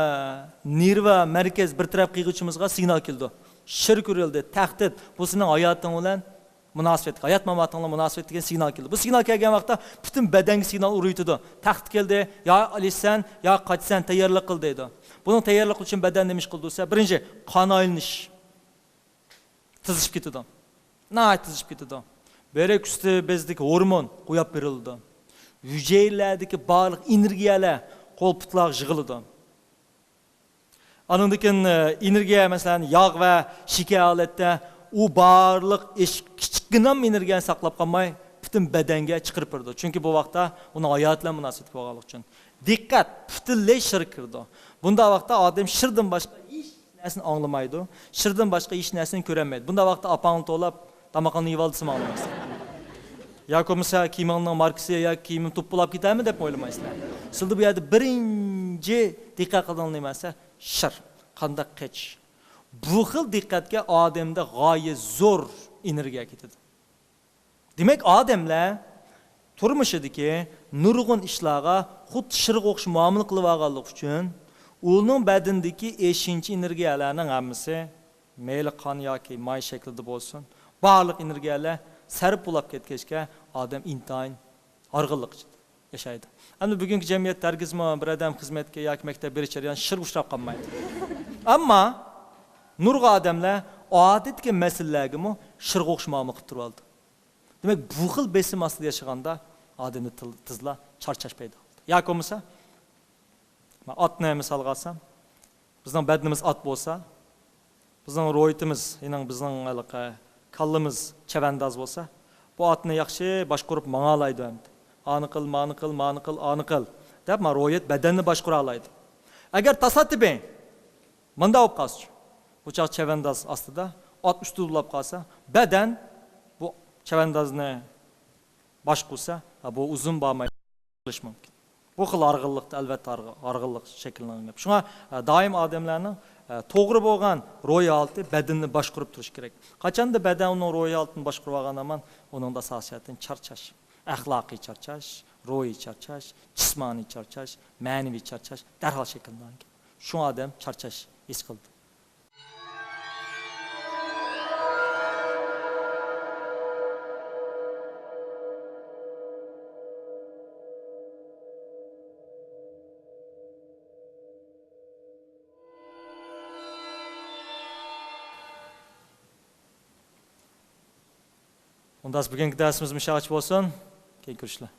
نېرۋا مەركەز بىر تەرەپ قىيغۇچىمىزغا سىگنال كېلىدۇ. شىر كۆرۈلدى، تەھدىت، بۇ سېنىڭ ھاياتىڭ بىلەن مۇناسىۋەتلىك، ھايات ماماتىڭ بىلەن مۇناسىۋەتلىك دېگەن سىگنال كېلىدۇ. بۇ سىگنال كەلگەن ۋاقىتتا پۈتۈن بەدەنگە سىگنال ئۇرۇۋېتىدۇ. تەھدىت كەلدى، يا ئېلىشسەن، يا قاچىسەن، تەييارلىق قىل دەيدۇ. بۇنىڭ تەييارلىق ئۈچۈن بەدەن نېمە ئىش قىلىدۇ دېسە، بىرىنچى، قان ئايلىنىش. تېزلىشىپ كېتىدۇ. ناھايىتى تېزلىشىپ كېتىدۇ. بۆرەك ئۈستى بېزىدىكى ھورمون قويۇپ بېرىلىدۇ. ھۈجەيرىلەردىكى بارلىق ئېنېرگىيەلەر قول پۇتلارغا يىغىلىدۇ. ئانىڭدىن كېيىن، ئە، ئېنېرگىيە، مەسىلەن، ياغ ۋە شېكەر ھالەتتە ئۇ بارلىق ئىش-، كىچىككىنە ئېنېرگىيەنى ساقلاپ قالماي، پۈتۈن بەدەنگە چىقىرىپ بېرىدۇ. چۈنكى بۇ ۋاقىتتا ئۇنىڭ ھاياتى بىلەن مۇناسىۋەتلىك بولغانلىقى ئۈچۈن. دىققەت پۈتۈنلەي شىرگە كىرىدۇ. بۇنداق ۋاقىتتا ئادەم شىردىن باشقا ھېچ نەرسىنى ئاڭلىمايدۇ. شىردىن باشقا ھېچ نەرسىنى كۆرەلمەيدۇ. بۇنداق ۋاقىتتا ئاپاڭنى توۋلاپ، تامىقىڭنى يېۋال دېسىمۇ ئاڭلىمايسىلەر. ياكى بولمىسا كىيىمىڭنىڭ ماركىسى ياكى كىيىمىم توپا بولاپ كېتەرمۇ دەپمۇ ئويلىمايسىلەر. سىلەردە بۇ يەردە بىرىنچى دىققەت قىلىدىغان نېمە دېسە، شىر. قانداق قېچىش. بۇ خىل دىققەتكە ئادەمدە غايەت زور ئېنېرگىيە كېتىدۇ. دېمەك، ئادەملەر تۇرمۇشىدىكى نۇرغۇن ئىشلارغا خۇددى شىرغا ئوخشاش مۇئامىلە قىلىۋالغانلىقى ئۈچۈن، ئۇنىڭ بەدىنىدىكى ئېشىنچا ئېنېرگىيەلەرنىڭ ھەممىسى، مەيلى قان ياكى ماي شەكلىدە بولسۇن، بارلىق ئېنېرگىيەلەر سەرپ بولاپ كەتكەچكە، ئادەم ئىنتايىن ھارغىنلىق ئىچىدە ياشايدۇ. ئەمدى بۈگۈنكى جەمئىيەتتە ھەرگىزمۇ بىر ئادەم خىزمەتكە ياكى مەكتەپ بېرىش جەريانىدا شىرغا ئۇچراپ قالمايدۇ. ئەمما نۇرغۇن ئادەملەر ئادەتتىكى مەسىلىلەرگىمۇ شىرغا ئوخشاش مۇئامىلە قىلىپ تۇرۇۋالىدۇ. دېمەك، بۇ خىل بېسىم ئاستىدا ياشىغاندا ئادەمدە تىل-، تېزلا چارچاش پەيدا بولىدۇ. ياكى بولمىسا، مەن ئاتنى مىسالغا ئالسام، بىزنىڭ بەدىنىمىز ئات بولسا، بىزنىڭ روھىيىتىمىز، يەنى بىزنىڭ ھېلىقى كاللىمىز چەۋەنداز بولسا، بۇ ئاتنى ياخشى باشقۇرۇپ ماڭالايدۇ ئەمدى. ئانى قىل، مانى قىل، مانى قىل، ئانى قىل دەپ، ما روھىيەت بەدەننى باشقۇرالايدۇ. ئەگەر تاسادىپىي مۇنداق بولۇپ قالسىچۇ، بۇ چاغ چەۋەنداز ئاستىدا، ئات ئۈستىدە ئۇلاپ قالسا، بەدەن بۇ چەۋەندازنى باشقۇرسا، ھە، بۇ ئۇزۇن بارماي قېلىشى مۇمكىن. بۇ خىل ھارغىنلىقتا، ئەلۋەتتە، ھارغ-، ھارغىنلىق شەكىللەنگەن گەپ. شۇڭا، ھە، دائىم ئادەملەرنىڭ، ھە، توغرا بولغان روھىي ھالىتى بەدىننى باشقۇرۇپ تۇرۇشى كېرەك. قاچاندا بەدەن ئۇنىڭ روھىي ھالىتىنى باشقۇرۇپ ئالغان ھامان، ئۇنىڭدا ئاساسىي جەھەتتىن چارچاش، ئەخلاقىي چارچاش، روھىي چارچاش، جىسمانىي چارچاش، مەنىۋى چارچاش دەرھال شەكىللىنىدىكەن. شۇڭا ئادەم چارچاش ھېس قىلىدۇ. ئۇنداق بۈگۈنكى دەرسىمىز مۇشۇ يەرگىچە بولسۇن. كېيىن كۆرۈشلەر.